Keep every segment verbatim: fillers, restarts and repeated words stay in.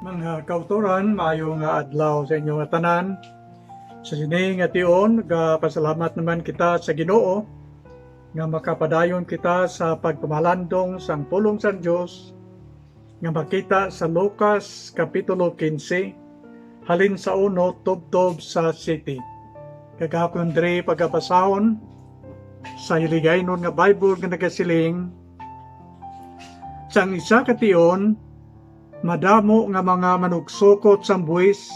Mga kautoran, maayo nga adlaw sa inyo nga tanan. Sa sini nga tion, gapasalamat naman kita sa Ginoo nga makapadayon kita sa pagpamalandong sang pulong sang Dios nga makita sa Lucas Kapitulo quince, halin sa uno tubtob sa siyete. Kag akon diri pagabasahon sa Hiligaynon nga Bible nga nagasiling, sang isa ka tion, madamo nga mga manugsokot sang buhis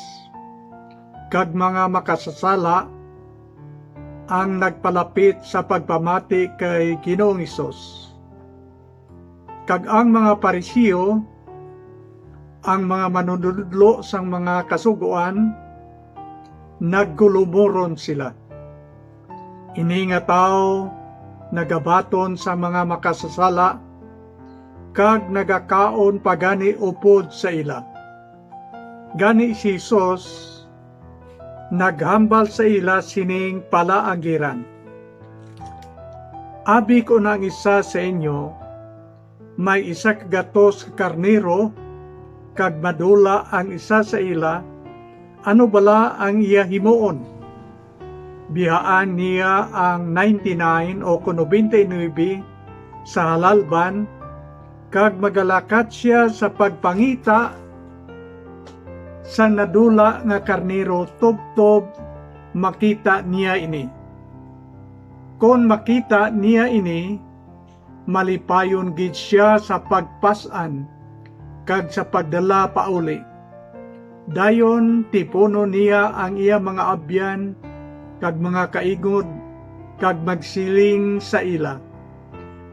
kag mga makasasala ang nagpalapit sa pagpamati kay Ginoong Hesus. Kag ang mga Pariseo, ang mga manunudlo sang mga kasugoan, nagkulumoron sila. Ini nga tawo nagabaton sa mga makasasala, kag nagakaon pa gani upod sa ila. Gani si Jesus naghambal sa ila sining palaanggiran, "Abi kon ang isa sa inyo may isa ka gatos ka karnero, kag madula ang isa sa ila, ano bala ang iya himuon? Bihaan niya ang ninety-nine o kon nobenta y nuebe sa halalban, kag magalakat sia sa pagpangita sang nadula nga karnero tubtob makita niya ini. Kon makita niya ini, malipayon gid sia sa pagpas-an kag sa pagdala pauli. Dayon tipunon niya ang iya mga abyan kag mga kaigod, kag magsiling sa ila,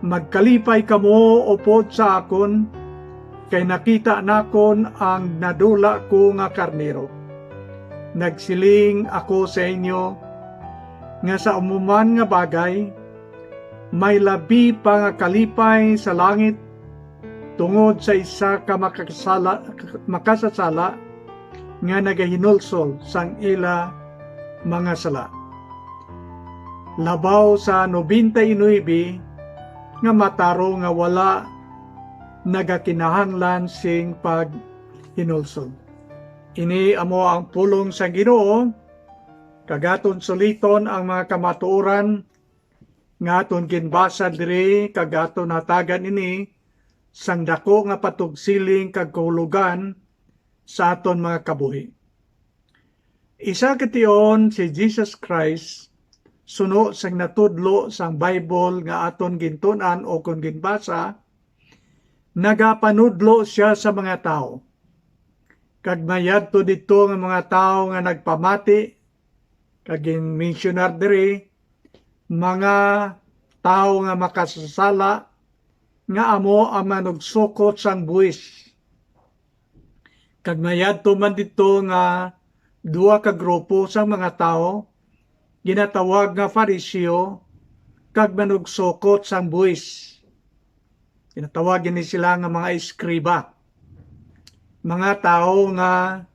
'Magkalipay kamo upod sa akon, kay nakita nakon ang nadula ko nga karnero. Nagsiling ako sa inyo nga sa amo man nga bagay, may labi pa nga kalipay sa langit tungod sa isa ka makasala, makasasala nga nagahinulsol sang ila mga sala, labaw sa nobenta y nuebe nga matarong nga wala nagakinahanglan sing paghinulsol.'" Ini amo ang pulong sang Ginoo, kag aton suliton ang mga kamatuoran nga aton ginbasa diri, kag aton hatagan ini sang daku nga patugsiling kag kahulogan sa aton mga kabuhi. Isa ka tion, si Jesus Christ, suno sang natudlo sang Bible nga aton gintun-an o kon ginbasa, nagapanudlo sia sa mga tawo. Kag may yadto didto nga mga tawo nga nagpamati, kag ginmensyonar diri, mga tawo nga makasasala, nga amo ang manugsokot sang buhis. Kag may yadto man didto nga duha ka grupo sang mga tawo, ginatawag nga Fariseo kag manugsokot sang buhis. Ginatawag ini sila nga mga eskriba, mga tawo nga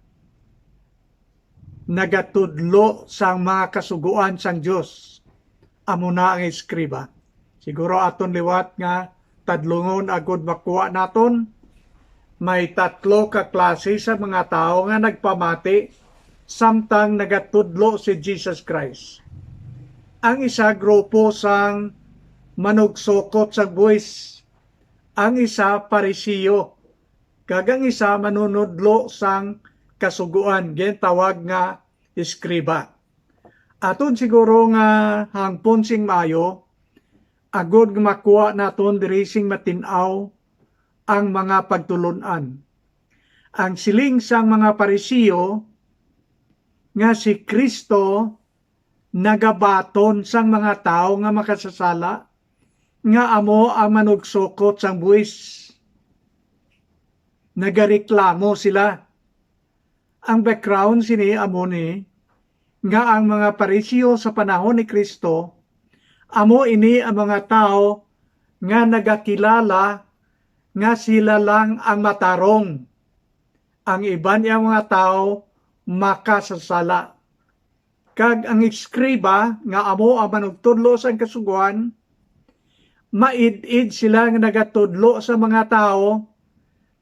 nagatudlo sang mga kasugoan sang Dios. Amo na ang eskriba. Siguro aton liwat nga tadlungon agud makuha naton. May tatlo ka klase sa mga tawo nga nagpamati samtang nagatudlo si Jesus Christ. Ang isa grupo sang manugsokot sang buhis, ang isa Pariseo, kag ang isa manunudlo sang kasugoan, gintawag nga eskriba. Aton siguro nga hangpon sing maayo, agod nga makuha naton diri sing matin-aw ang mga pagtulon-an. Ang siling sang mga Pariseo nga si Cristo nagabaton sang mga tawo nga makasasala, nga amo ang manugsokot sang buhis. Nagareklamo sila. Ang background sini amo ni nga ang mga Pariseo sa panahon ni Cristo, amo ini ang mga tawo nga nagakilala nga sila lang ang matarong. Ang iban niya mga tawo makasasala. Kag ang eskriba, nga amo ang manugtudlo sang Kasugoan, maid-id sila nga nagatudlo sa mga tawo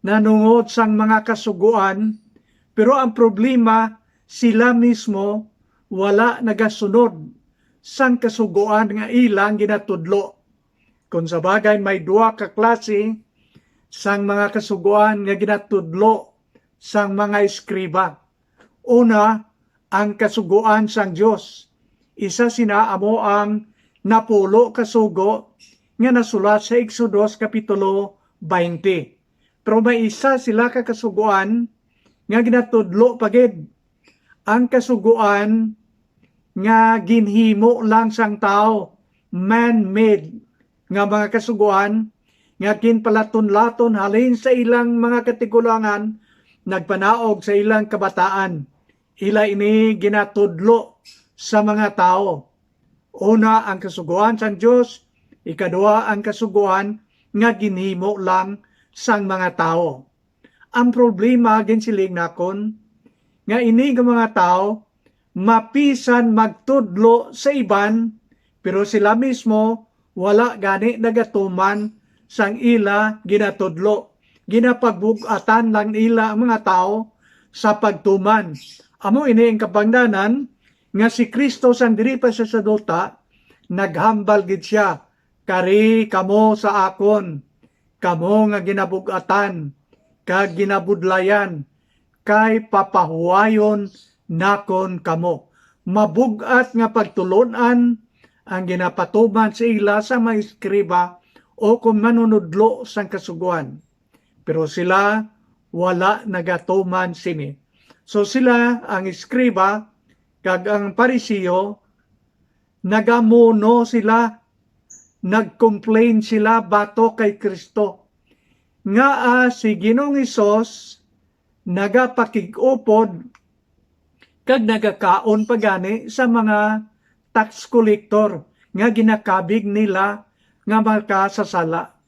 nanungod sang mga kasugoan, pero ang problema, sila mismo wala nagasunod sang kasugoan nga ilang ginatudlo. Kon sa bagay, may duha ka klase sang mga kasugoan nga ginatudlo sang mga eskriba. Una, ang kasugoan sang Dios. Isa sina amo ang napulo ka sugo nga nasulat sa Exodus Kapitulo twenty. Pero may isa sila ka kasugoan nga ginatudlo pa gid. Ang kasugoan nga ginhimo lang sang tawo, man-made nga mga kasugoan nga ginpalaton-laton halin sa ilang mga katigulangan, nagpanaog sa ilang kabataan. Ila ini ginatudlo sa mga tawo. Una, ang kasugoan sang Dios, ikaduha, ang kasugoan nga ginhimo lang sang mga tawo. Ang problema, ginsiling nakon, nga ini nga mga tawo mapisan magtudlo sa iban, pero sila mismo wala gani nagatuman sang ila ginatudlo. Ginapagbug-atan lang nila ang mga tawo sa pagtuman. Amo ini ang kabangdanan nga si Cristo, sang diri pa siya sa duta, naghambal gid sia, "Kari kamo sa akon, kamo nga ginabug-atan kag ginabudlayan, kay papahuwayon nakon kamo." Mabug-at nga pagtulon-an ang ginapatuman sa ila sa mga eskriba o kon manunudlo sang Kasugoan, pero sila wala nagatuman sini. So sila, ang eskriba kag ang Pariseo, nagamuno sila, nag-complain sila batok kay Cristo. Ngaa si Ginoong Hesus nagapakig-upod kag nagakaon pa gani sa mga tax collector nga ginakabig nila nga makasasala.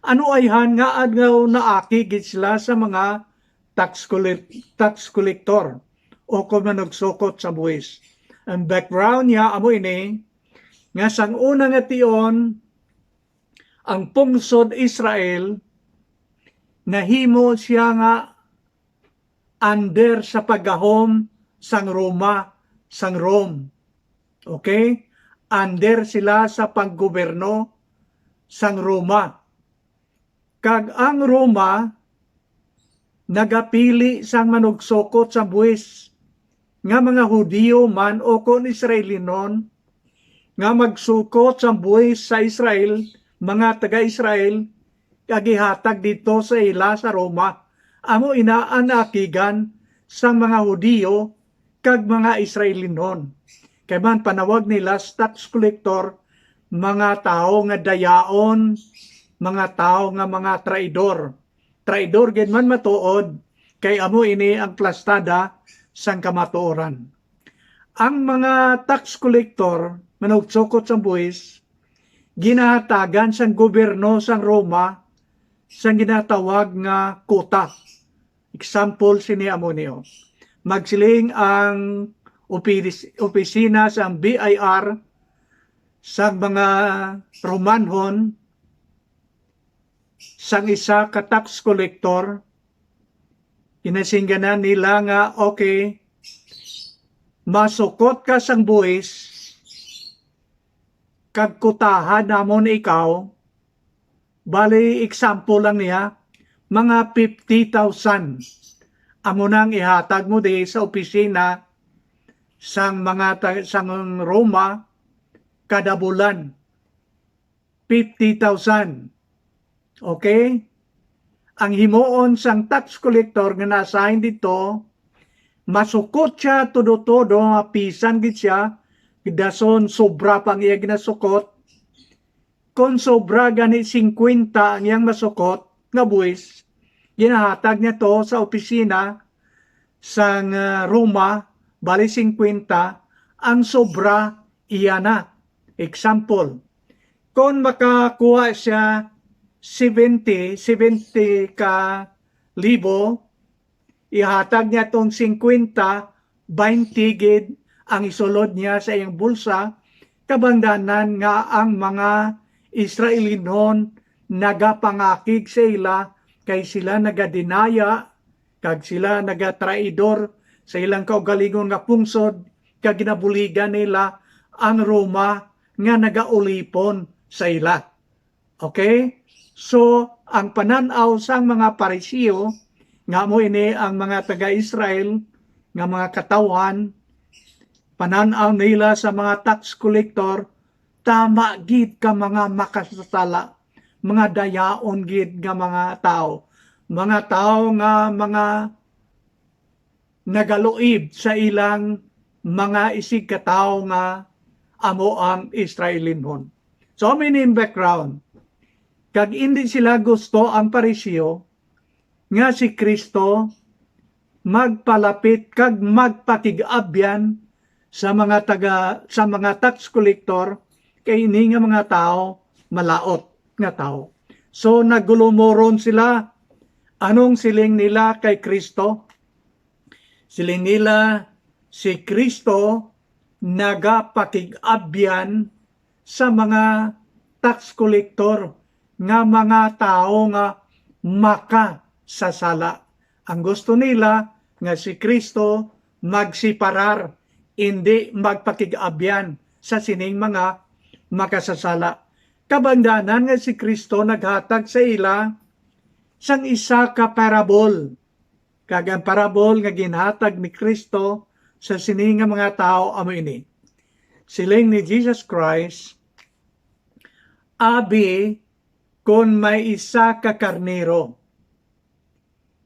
Ano ayhan nga adlaw naakig gid sila sa mga tax collect-, tax collector o kon manugsukot sa buhis? Ang background niya amo ini, nga sang una nga tion, ang pungsod Israel nahimo siya nga under sa paggahom sang Roma, sang Rome. Okay? Under sila sa paggoberno sang Roma. Kag ang Roma nagapili sang manugsukot sa buhis, nga mga Hudiyo man o kon Israelinon, nga magsukot sa buhis sa Israel, mga taga-Israel, kag ihatag didto sa ila sa Roma. Amo ina ang naakigan sang mga Hudiyo kag mga Israelinon. Kay man panawag nila sa tax collector, mga tawo nga dayaon, mga tawo nga mga traidor. Traidor gid man matuod, kay amo ini ang plastada sang kamatuoran. Ang mga tax collector, manugsukot sang buhis, ginahatagan sang gobyerno sang Roma sang ginatawag nga quota. Example sini amo niyo. Magsiling ang opis-, opisina sang B I R sang mga Romanhon, sang isa ka tax collector, ginasingganan nila nga, "Okay, masukot ka sang buhis, kag kutahan namon ikaw." Bali, example lang niya, mga fifty thousand. Amo nang ihatag mo di sa opisina sang mga ta-, sang Roma kada bulan. Fifty thousand. Okay? Ang himuon sang tax collector nga na-assign dito, masukot siya todo-todo, mapisan gid siya, dason sobra pa ang iya ginasukot. Kon sobra gani singkwenta ang iyang masukot nga buhis, ginahatag niya to sa opisina sang, ah, Roma, bali singkwenta, ang sobra iya na. Example, kon makakuha siya seventy, seventy ka libo, ihatag niya tong singkwenta, baynte gid ang isulod niya sa iyang bulsa, kabangdanan nga ang mga Israelinon nagapangakig sa ila kay sila nagadenaya kag sila nagatraidor sa ilang kaugalingon nga pungsod, kag ginabuligan nila ang Roma nga nagaulipon sa ila. Okay? So, ang panan-aw sang mga Pariseo, nga amo ini ang mga taga-Israel nga mga katawhan, panan-aw nila sa mga tax collector, tama gid ka mga makasasala, mga dayaon gid nga mga tawo, mga tawo nga mga nagaluib sa ilang mga isigkatawo nga amo ang Israelinhon. So, amo ini ang background. Kag indi sila gusto ang Pariseo nga si Cristo magpalapit kag magpakig-abyan sa mga taga, sa mga tax collector, kay ini nga mga tawo malaut nga tawo. So, nagulumoron sila. Anong siling nila kay Cristo? Siling nila, si Cristo nagapakig-abyan sa mga tax collector nga mga tawo nga makasasala. Ang gusto nila nga si Cristo magsiparar, indi magpakig-abyan sa sining mga makasasala. Kabangdanan nga si Cristo naghatag sa ila sang isa ka parable. Kag ang parable nga ginhatag ni Cristo sa sini nga mga tawo amo ini. Siling ni Jesus Christ, "Abi, kon may isa ka karnero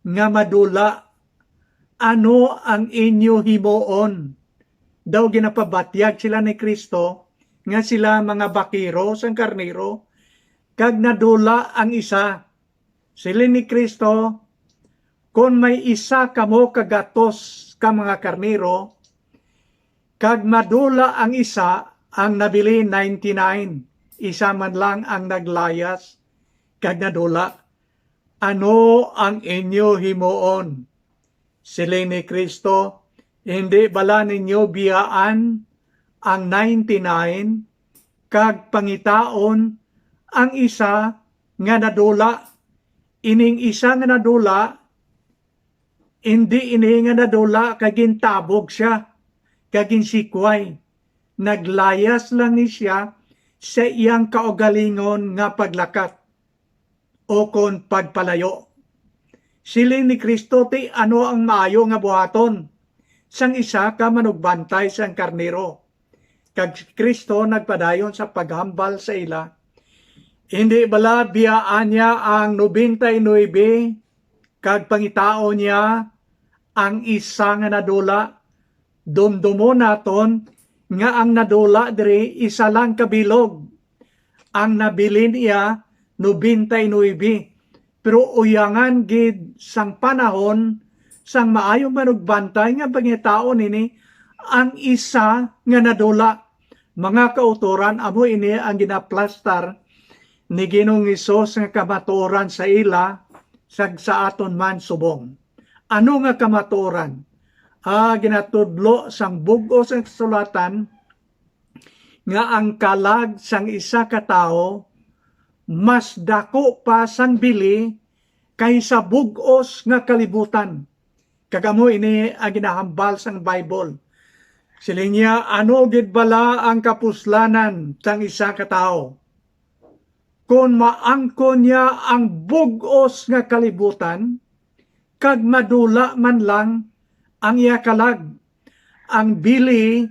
nga madula, ano ang inyo himuon?" Daw ginapabatyag sila ni Cristo nga sila mga bakero sang karnero, kag nadula ang isa. Siling ni Cristo, "Kon may isa kamo ka gatos ka mga karnero, kag madula ang isa, ang nabili ninety-nine, isa man lang ang naglayas kag nadula, ano ang inyo himuon?" Siling ni Cristo, "Indi bala ninyo biyaan ang ninety-nine kag pangitaon ang isa nga nadula? Ining isa nga nadula, indi ini nga nadula kay gintabog sia kag ginsikway. Naglayas lang ni sia sa iyang kaugalingon nga paglakat, o kon pagpalayo." Siling ni Cristo, ti ano ang maayo nga buhaton sang isa ka manugbantay sang karnero? Kag si Cristo nagpadayon sa paghambal sa ila, "Indi bala biyaan niya ang nobenta y nuebe kag pangitaon niya ang isa nga nadula? Dumdomon naton nga ang nadula diri isa lang ka bilog. Ang nabilin iya nobenta y nuebe, pero uyangan gid sang panahon sang maayong manugbantay nga pangitaon nini ang isa nga nadula." Mga kautoran, amo ini ang ginaplastar ni Ginoong Hesus nga kamatuoran sa ila kag sa aton man subong. Ano nga kamatuoran? Ah, ginatudlo sang bug-os nga kasulatan nga ang kalag sang isa ka tawo mas daku pa sang bili kaysa bug-os nga kalibutan. Kag amo ini ang ginahambal sang Bible. Siling niya, "Ano gid bala ang kapuslanan sang isa ka tawo? Kon maangkon niya ang bug-os nga kalibutan, kag madula man lang ang iya kalag." Ang bili,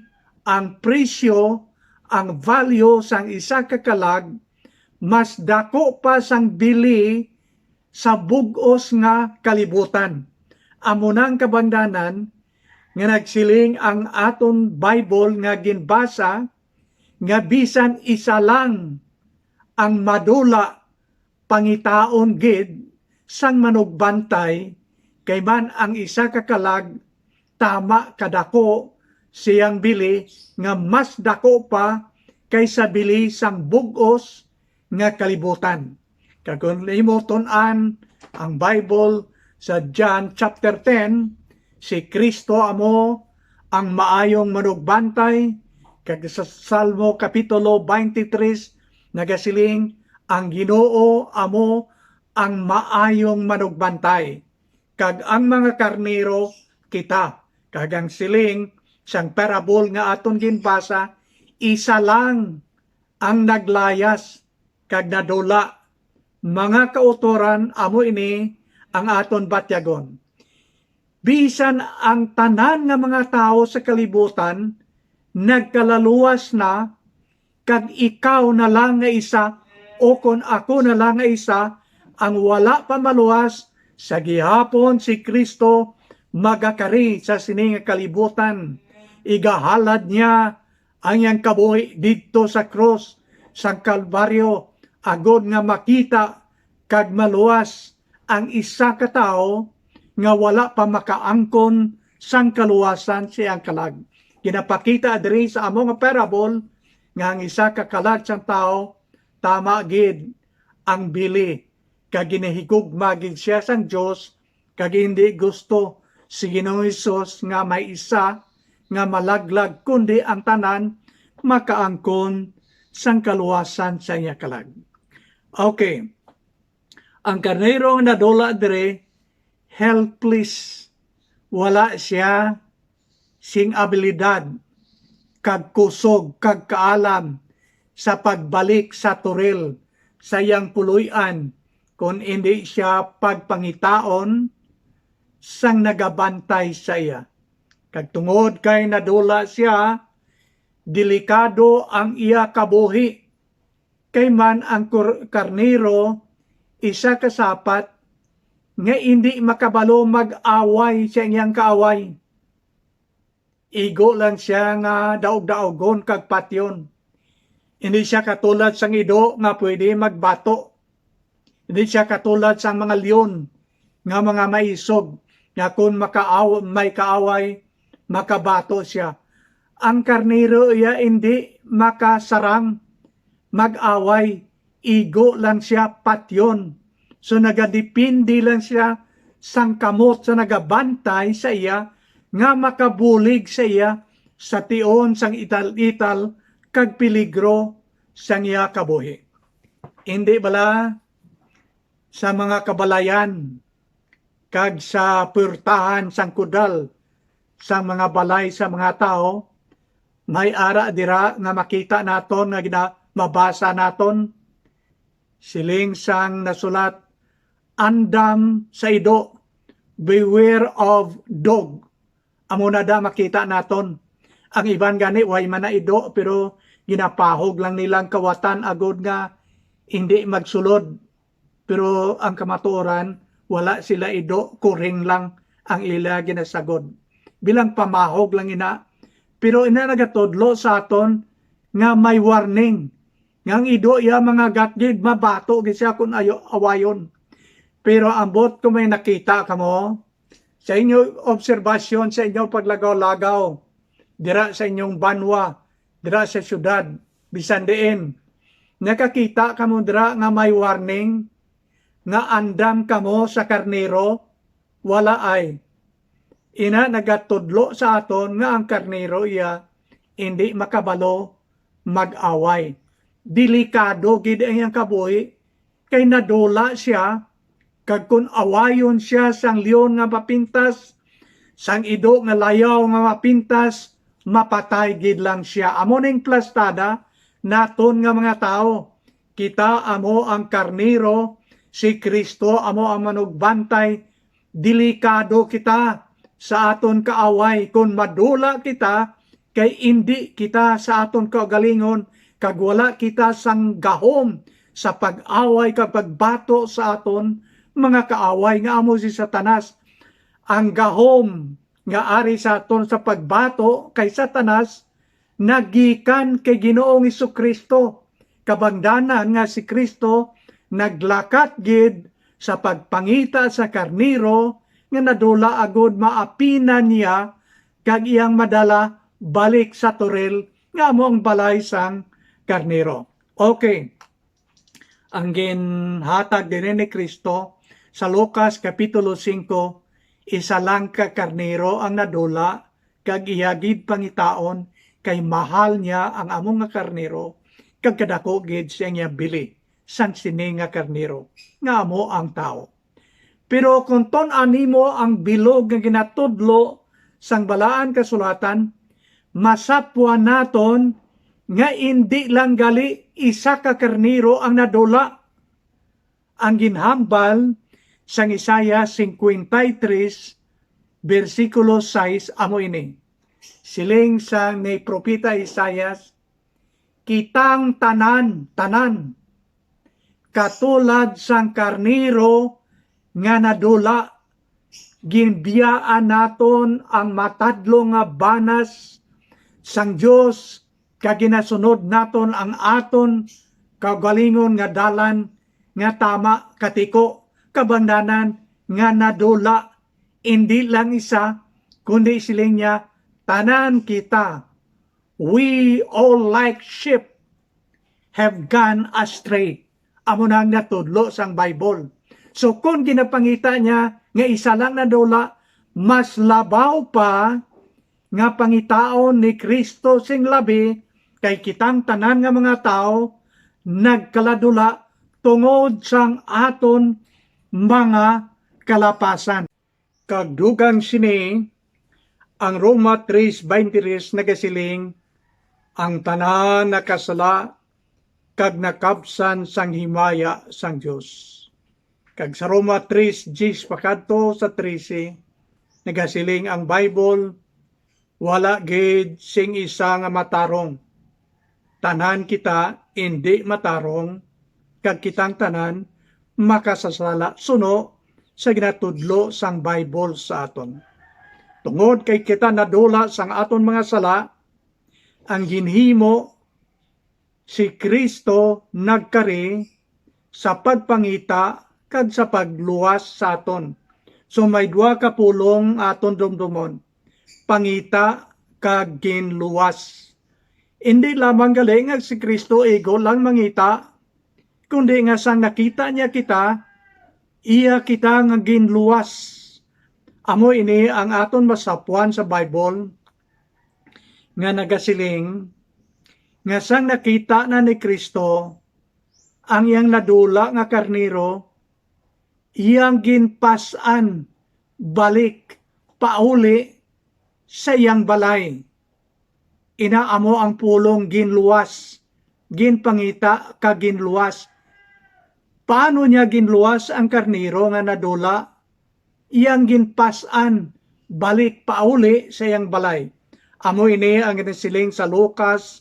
ang presyo, ang value sang isa ka kalag mas daku pa sang bili sa bug-os nga kalibutan. Amo na ang kabangdanan nga nagsiling ang aton Bible nga ginbasa, nga bisan isa lang ang madula, pangitaon gid sang manugbantay, kay man ang isa ka kalag tama kadako siyang bili, nga mas dako pa kaysa bili sang bug-os nga kalibutan. Kag kon imo tun-an ang Bible sa John chapter ten, si Cristo amo ang maayong manugbantay, kag sa Salmo kapitulo twenty-three nagasiling, "Ang Ginoo amo ang maayong manugbantay, kag ang mga karnero kita. Kag ang siling sang parable nga aton ginbasa, isa lang ang naglayas kag nadula. Mga kautoran, amo ini ang aton batyagon. Bisan ang tanan nga mga tawo sa kalibutan nagkalaluwas na, kag ikaw na lang nga isa, o kon ako na lang nga isa, ang wala pa maluwas, sa gihapon si Cristo magakari sa sini nga kalibutan. Igahalad niya ang iyang kabuhi didto sa krus sang Kalbaryo, agod nga makita kag maluwas ang isa ka tawo nga wala pa makaangkon sang kaluwasan sa iyang kalag. Ginapakita diri sa amo nga parable nga ang isa ka kalag sang tawo, tama gid ang bili, kag ginahigugma gid siya sang Dios, kag hindi gusto si Ginoong Hesus nga may isa nga malaglag, kundi ang tanan makaangkon sang kaluwasan sa iya kalag. Okay. Ang karnero nga nadula diri, helpless. Wala siya sing abilidad, kag kusog, kag kaalam sa pagbalik sa turil sa iyang puloy-an, kon indi siya pagpangitaon sang nagabantay sa iya. Kag tungod kay nadula siya, delikado ang iya kabuhi. Kay man ang kur-, karnero, isa ka sapat nga indi makabalo mag-away sa iyang kaaway. Igo lang siya nga daog-daogon kag patyon. Hindi siya katulad sang ido nga pwede magbato. Hindi siya katulad sang mga leon nga mga maisog, nga kon makaaw-, may kaaway, makabato siya. Ang karnero iya hindi makasarang, mag-away, igo lang siya, patyon. So, nagadepende lang siya sang kamot sa nagabantay sa iya nga makabulig sa iya sa tion sang ital-ital kag peligro sang iya kabuhi. Hindi bala sa mga kabalayan kag sa puwertahan sang kudal sang mga balay sa mga tawo, may ara dira nga makita naton nga gina-, mabasa naton. Siling sang nasulat, "Andam sa ido, beware of dog." Amo na da makita naton. Ang iban gani, way man na ido, pero ginapahog lang nila ang kawatan agod nga hindi magsulod. Pero ang kamatuoran, wala sila ido, kuring lang ang ila ginasagod. Bilang pamahog lang ina. Pero ina nagatudlo sa aton nga may warning. Nga ang ido iya mga gatgid, mabato gid siya kung ayo awayon. Pero ambot kung may nakita kamo, sa inyong obserbasyon, sa inyong paglagaw-lagaw, dira sa inyong banwa, dira sa syudad, bisan diin, nakakita kamo dira nga may warning nga andam kamo sa karnero? Wala ay. Ina nagatudlo sa aton nga ang karnero iya indi makabalo mag-away. Delikado gid ang iyang kabuhi, kay nadula sia, kag kon awayon sia sang leon nga mapintas, sang ido nga layaw nga mapintas, mapatay gid lang sia. Amo ning plastada naton nga mga tawo. Kita amo ang karnero, si Cristo amo ang manugbantay. Delikado kita sa aton kaaway kon madula kita, kay indi kita sa aton kaugalingon, kag wala kita sang gahom sa pag-away kag pagbato sa aton mga kaaway nga amo si Satanas. Ang gahom nga ari sa aton sa pagbato kay Satanas nagikan kay Ginoong Jesu-Cristo. Kabangdanan nga si Cristo naglakat gid sa pagpangita sa karnero nga nadula, agod maapinan niya kag iyang madala balik sa turil nga amo ang balay sang karnero. Okay. Ang ginhatag dinhi ni Cristo sa Lucas Kapitulo singko, isa lang ka karnero ang nadula, kag iya gid pangitaon, kay mahal niya ang amo nga karnero, kag kadako gid siyang iya bili. sang sini nga karnero, nga amo ang tawo. Pero kon tun-an nimo ang bilog nga ginatudlo sang Balaan Kasulatan, masapwan naton nga indi lang gali isa ka karnero ang nadula. Ang ginhambal sang Isaias cincuenta y tres, bersikulo sais amo ini. Siling sang ni Propeta Isaias, "Kitang tanan, tanan, katulad sang karnero nga nadula, ginbiyaan naton ang matadlong nga banas sang Dios, kag ginasunod naton ang aton kaugalingon nga dalan nga tama, katiko, kabangdanan nga nadula, indi lang isa, kundi siling niya, tanan kita, we all like sheep have gone astray." Amo na ang natudlo sang Bible. So, kung ginapangita niya nga isa lang nadula, mas labaw pa nga pangitaon ni Cristo sing labi, kay kitang tanan nga mga tawo nagkaladula tungod sang aton mga kalapasan. Kag dugang sini, ang Roma tres veintitrés nagasiling, "Ang tanan nakasala kag nakabsan sang himaya sang Dios." Kag sa Roma tres diez pakadto sa trese, nagasiling ang Bible, "Wala gid sing isa nga matarong. Tanan kita indi matarong, kag kitang tanan makasasala suno sa ginatudlo sang Bible sa aton." Tungod kay kita nadula sang aton mga sala, ang ginhimo si Cristo nagkari sa pagpangita kag sa pagluwas sa aton. So, may duha ka pulong aton dumdumon, pangita kag ginluwas. Indi lamang gali nga si Cristo igo lang mangita, kundi nga sang nakita niya kita, iya kita nga ginluwas. Amo ini ang aton masapwan sa Bible nga nagasiling nga sang nakita na ni Cristo ang iyang nadula nga karnero, iyang ginpas-an balik pauli sa iyang balay. Ina amo ang pulong ginluwas, ginpangita kag ginluwas. Paano niya ginluwas ang karnero nga nadula? Iyang ginpas-an balik pauli sa iyang balay. Amo ini ang ginasiling sa Lucas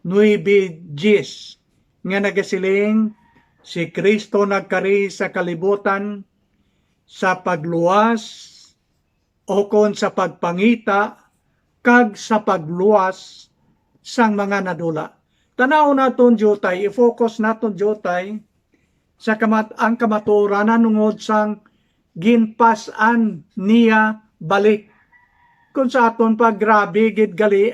nuebe diez, nga nagasiling, "Si Cristo nagkari sa kalibutan sa pagluwas, o kon sa pagpangita, kag sa pagluwas sang mga nadula." Tan-awon naton diutay, i-focus naton diutay sa kamat-, ang kamatuoran nahanungod sang ginpas-an niya balik. Kung sa aton pa, grabe gid gali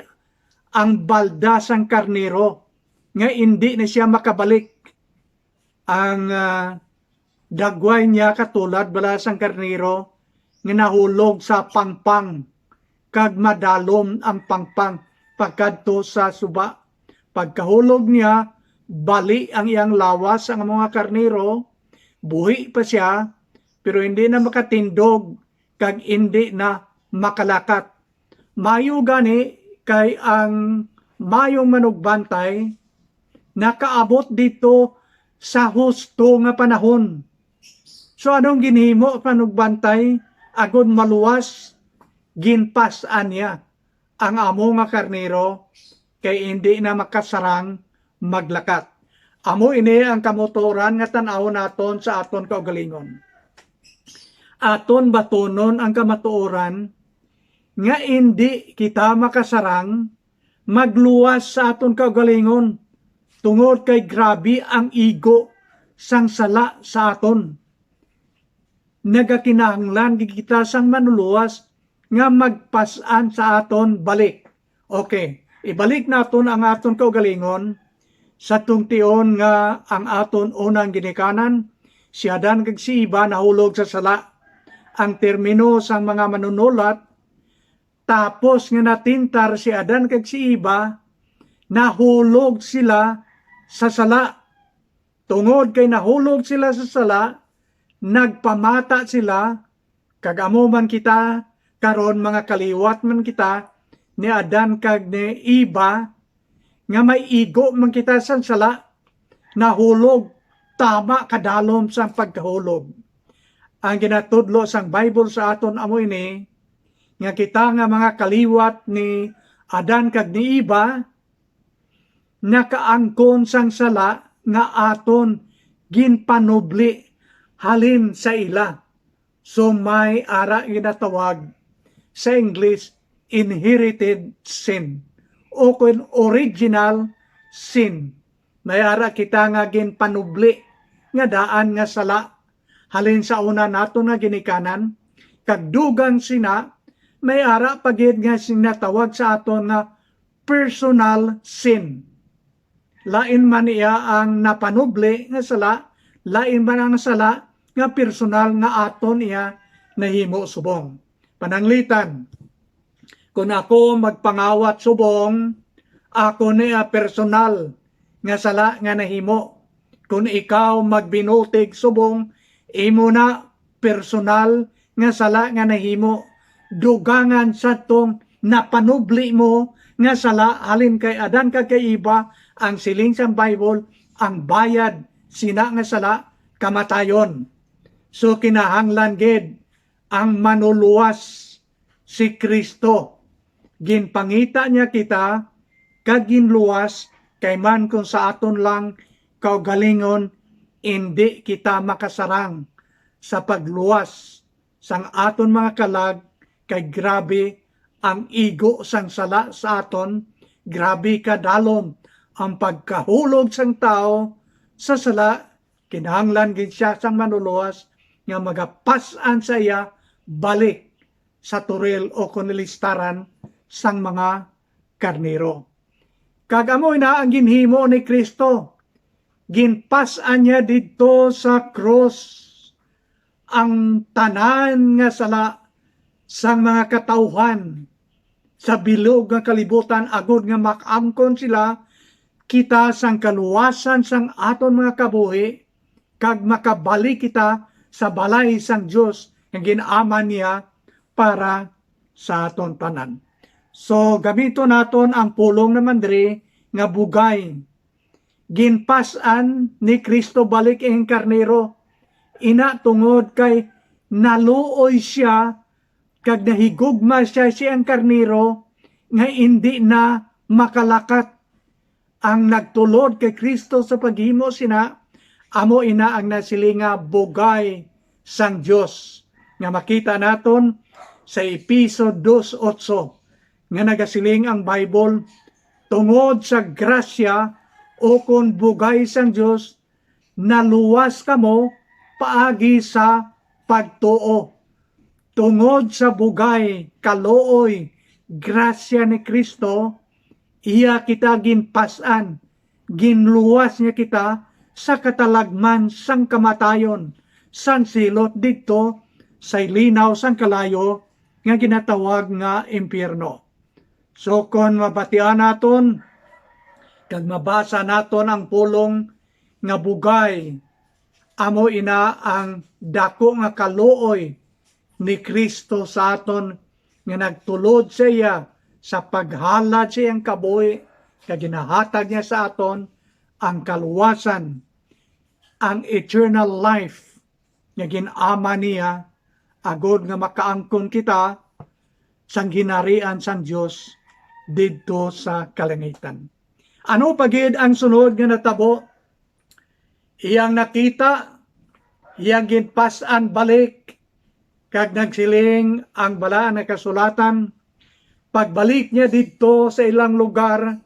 ang balda sang karnero nga indi na siya makabalik. Ang, ah, dagway niya katulad bala sang karnero nga nahulog sa pangpang, kag madalom ang pangpang pagkadto sa suba. Pagkahulog niya, bali ang iyang lawas, ang mga karnero, buhi pa sia, pero hindi na makatindog kag hindi na makalakat. Maayo gani kay ang mayong manugbantay nakaabot didto sa husto nga panahon. So, anong ginhimo sa manugbantay agod maluwas? Ginpas-an niya ang amo nga karnero, kay indi na makasarang maglakat. Amo ini ang kamatuoran nga tan-awon naton sa aton kaugalingon. Aton batunon ang kamatuoran nga indi kita makasarang magluwas sa aton kaugalingon, tungod kay grabe ang igo sang sala sa aton. Nagakinahanglan gid kita sang manluwas nga magpas-an sa aton balik. Okay, ibalik naton ang aton kaugalingon sa tungtion nga ang aton unang ginikanan, si Adan kag si Eva nahulog sa sala. Ang termino sang mga manunulat, tapos nga natintar si Adan kag si Eva, nahulog sila sa sala. Tungod kay nahulog sila sa sala, nagpamata sila, kag amo man kita karon, mga kaliwat man kita ni Adan kag ni Eva, nga may igo man kita sang sala, nahulog, tama kadalom sang pagkahulog. Ang ginatudlo sang Bible sa aton amo ini, nga kita nga mga kaliwat ni Adan kag ni Eva, nakaangkon sang sala nga aton ginpanubli halin sa ila. So may ara ginatawag sa English inherited sin o kon original sin. May ara kita nga ginpanubli nga daan nga sala halin sa una naton nga ginikanan, kag dugang sina, may ara pa gid nga sinatawag sa aton nga personal sin. Lain man iya ang napanubli nga sala, lain man ang sala nga personal nga aton iya nahimo subong. Pananglitan, kon ako magpangawat subong, ako ni, ah, personal nga sala nga nahimo. Kon ikaw magbinutig subong, imo na personal nga sala nga nahimo. Dugangan sa tong napanubli mo nga sala halin kay Adan kag kay Eva, ang siling sang Bible, ang bayad sina nga sala, kamatayon. So kinahanglan gid ang manuluwas si Cristo. Ginpangita niya kita kag ginluwas, kay man kon sa aton lang kaugalingon, indi kita makasarang sa pagluwas sang aton mga kalag, kay grabe ang igo sang sala sa aton, grabe kadalom ang pagkahulog sang tawo sa sala. Kinahanglan gid sia sang manuluwas nga magapas-an sa iya balik sa turil o kon listaran sang mga karnero. Kag amo ina ang ginhimo ni Cristo. Ginpas-an niya didto sa krus ang tanan nga sala sang mga katawhan sa bilog nga kalibutan, agod nga makaangkon sila kita sang kaluwasan sang aton mga kabuhi, kag makabalik kita sa balay sang Dios nga gin-aman niya para sa aton tanan. So, gamiton naton ang pulong naman diri nga bugay. Ginpas-an ni Cristo balik ang karnero. Ina, tungod kay naluoy sia kag nahigugma sia, siya ang karnero nga indi na makalakat. Ang nagtulod kay Cristo sa paghimo sina, amo ina ang nasiling nga bugay sang Dios, nga makita naton sa Efeso dos otso, nga nagasiling ang Bible, "Tungod sa grasya, ukon bugay sang Dios, naluwas kamo paagi sa pagtuo." Tungod sa bugay, kaluoy, grasya ni Cristo, iya kita ginpas-an, ginluwas niya kita sa katalagman sang kamatayon, sang silot didto sa linaw sang kalayo nga ginatawag nga impyerno. So, kon mabatian naton kag mabasa naton ang pulong nga bugay, amo ina ang dako nga kaluoy ni Cristo sa aton, nga nagtulod sa iya sa paghalad sa iyang kabuhi, kag ginahatag niya sa aton ang kaluwasan, ang eternal life nga gin-ama niya, agod nga makaangkon kita sang ginharian sang Dios didto sa kalangitan. Ano pa gid ang sunod nga natabo? Iyang nakita, iyang ginpas-an balik, kag nagsiling ang Balaan nga Kasulatan, pagbalik niya didto sa ilang lugar,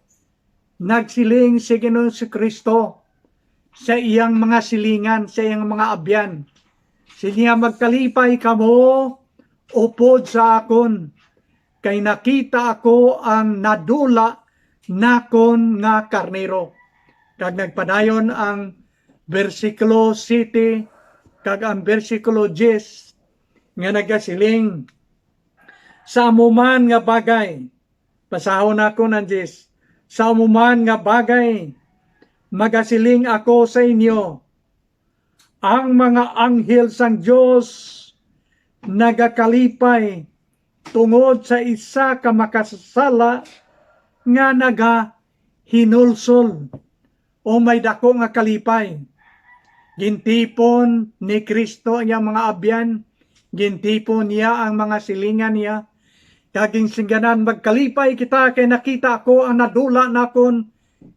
nagsiling si Ginoong Jesu-Cristo sa iyang mga silingan, sa iyang mga abyan. Siling niya, "Magkalipay kamo upod sa akon, kay nakita ako ang nadula nakon nga karnero." Kag nagpadayon ang bersikulo siyete kag ang bersikulo diyes nga nagasiling, "Sa amo man nga bagay," basahon nako ang diyes, "sa amo man nga bagay, Magasiling ako sa inyo, ang mga anghel sang Dios nagakalipay tungod sa isa ka makasasala nga nagahinulsol o may daku nga kalipay. Gintipon ni Cristo ang iyang mga abyan, gintipon niya ang mga silingan niya, kag ginsingganan, "Magkalipay kita, kay nakita ko ang nadula nakon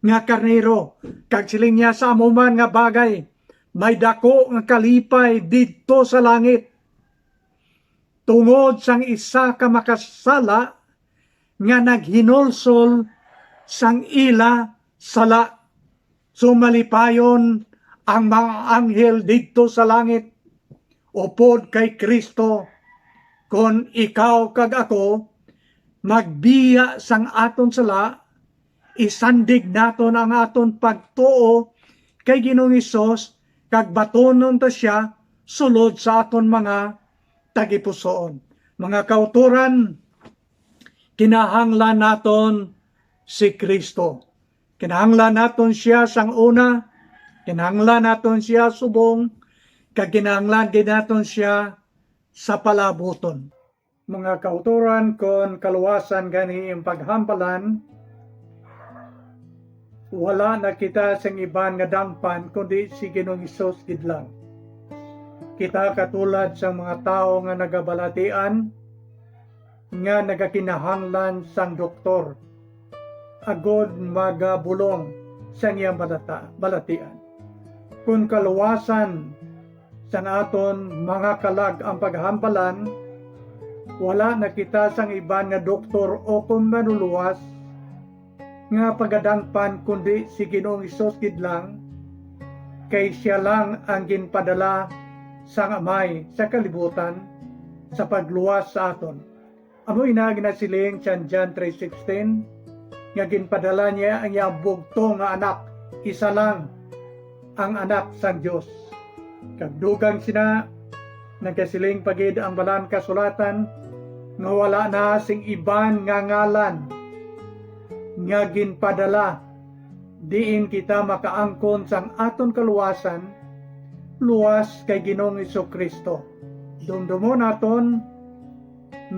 nga karnero." Kag siling niya, "Sa amo man nga bagay, may daku nga kalipay didto sa langit, tungod sang isa ka makasala nga naghinulsol sang ila sala." Sumalipayon ang mga anghel didto sa langit upod kay Cristo. Kon ikaw kag ako magbiya sang aton sala, isandig naton ang aton pagtuo kay Ginoong Hesus, kag batunon ta sia sulod sa aton mga tagipusoon. Mga kautoran, kinahanglan naton si Cristo. Kinahanglan naton sia sang una, kinahanglan naton sia subong, kag kinahanglan gid naton sia sa palabuton. Mga kautoran, kon kaluwasan gani ang paghambalan, wala na kita sing iban nga dangpan kundi si Ginoong Hesus gid lang. Kita katulad sang mga tawo nga nagabalatian nga nagakinahanglan sang doktor agod magabulong sang iyang balata-, balatian. Kon kaluwasan sang aton mga kalag ang paghambalan, wala na kita sang iban nga doktor o kon manuluwas nga pagadangpan kundi si Ginoong Hesus gid lang, kay sia lang ang ginpadala sang Amay sa kalibutan sa pagluwas sa aton. Amo ina ginasiling sang John three sixteen, nga ginpadala niya ang iyang bugtong nga Anak, isa lang ang Anak sang Dios. Kag dugang sina, nagasiling pa gid ang Balaan Kasulatan nga wala na sing iban nga ngalan nga ginpadala diin kita makaangkon sang aton kaluwasan, luwas kay Ginoong Jesu-Cristo. Dumdumon naton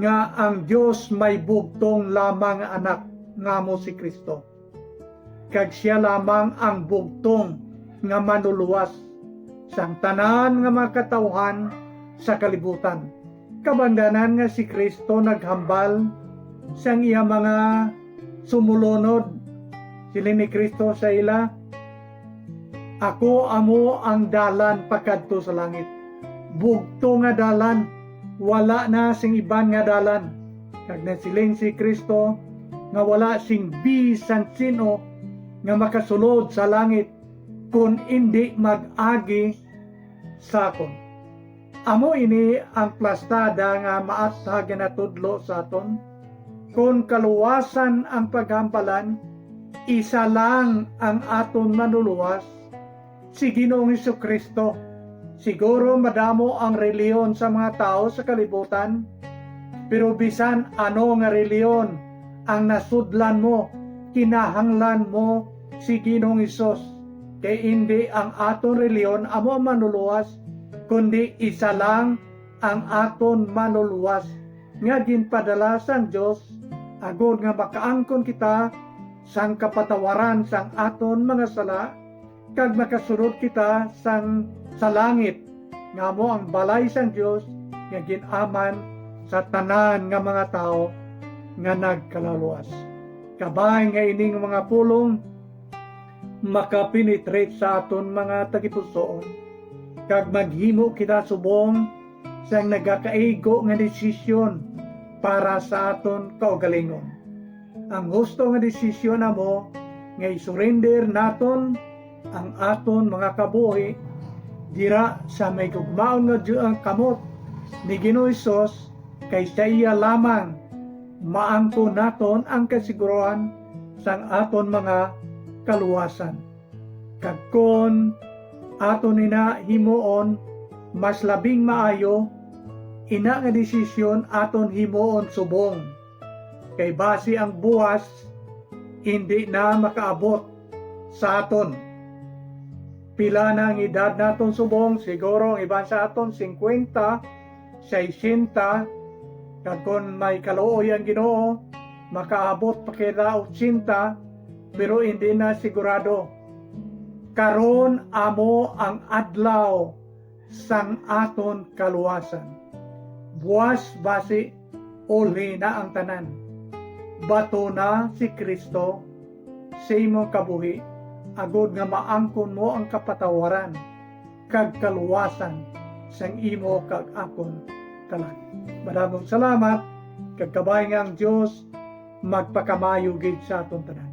nga ang Dios may bugtong lamang nga Anak, nga amo si Cristo. Kag sia lamang ang bugtong nga manuluwas sang tanan nga mga katawuhan sa kalibutan. Kabangdanan nga si Cristo naghambal sang iya mga sumulunod. Siling ni Cristo sa ila, "Ako amo ang dalan pakadto sa langit. Bugtong nga dalan, wala na sing iban nga dalan." Kag nagsiling si Cristo nga wala sing bisan sin-o nga makasulod sa langit kon indi mag-agi sa akon. Amo ini ang plastada nga maathag nga natudlo sa aton. Kon kaluwasan ang paghambalan, isa lang ang aton manuluwas, si Ginoong Jesu-Cristo. Siguro madamo ang relihiyon sa mga tawo sa kalibutan, pero bisan ano nga relihiyon ang nasudlan mo, kinahanglan mo si Ginoong Hesus, kay indi ang aton relihiyon amo ang manuluwas, kundi isa lang ang aton manuluwas nga ginpadala sang Dios, agod nga makaangkon kita sang kapatawaran sang aton mga sala, kag makasulod kita sang sa langit, nga amo ang balay sang Dios nga gin-aman sa tanan nga mga tawo nga nagkalaluas. Kabay nga ining mga pulong makapenetrate sa aton mga tagipusoon, kag maghimo kita subong sang nagakaigo nga desisyon para sa aton kaugalingon. Ang husto nga desisyon amo nga isurrender naton ang aton mga kabuhi dira sa may gugmaon nga diyo ang kamot ni Ginoong Hesus, kay sa iya lamang maangkon naton ang kasiguruhan sang aton mga kaluwasan. Kag kon aton ina himuon, mas labing maayo ina nga desisyon aton himuon subong, kay basi ang buas indi na makaabot sa aton. Pila na ang edad naton subong? Siguro ang iban sa aton singkwenta, sesenta, kag kon may kaluoy ang Ginoo, makaabot pa kita ochenta, pero hindi na sigurado. Karon amo ang adlaw sang aton kaluwasan. Buas basi, ulhi na ang tanan. Batuna si Cristo sa imong kabuhi, agod nga maangkon mo ang kapatawaran kag kaluwasan sang imo kag akon kalag. Madamong salamat, kag kabay nga ang Dios magpakamayo gid sa aton tanan.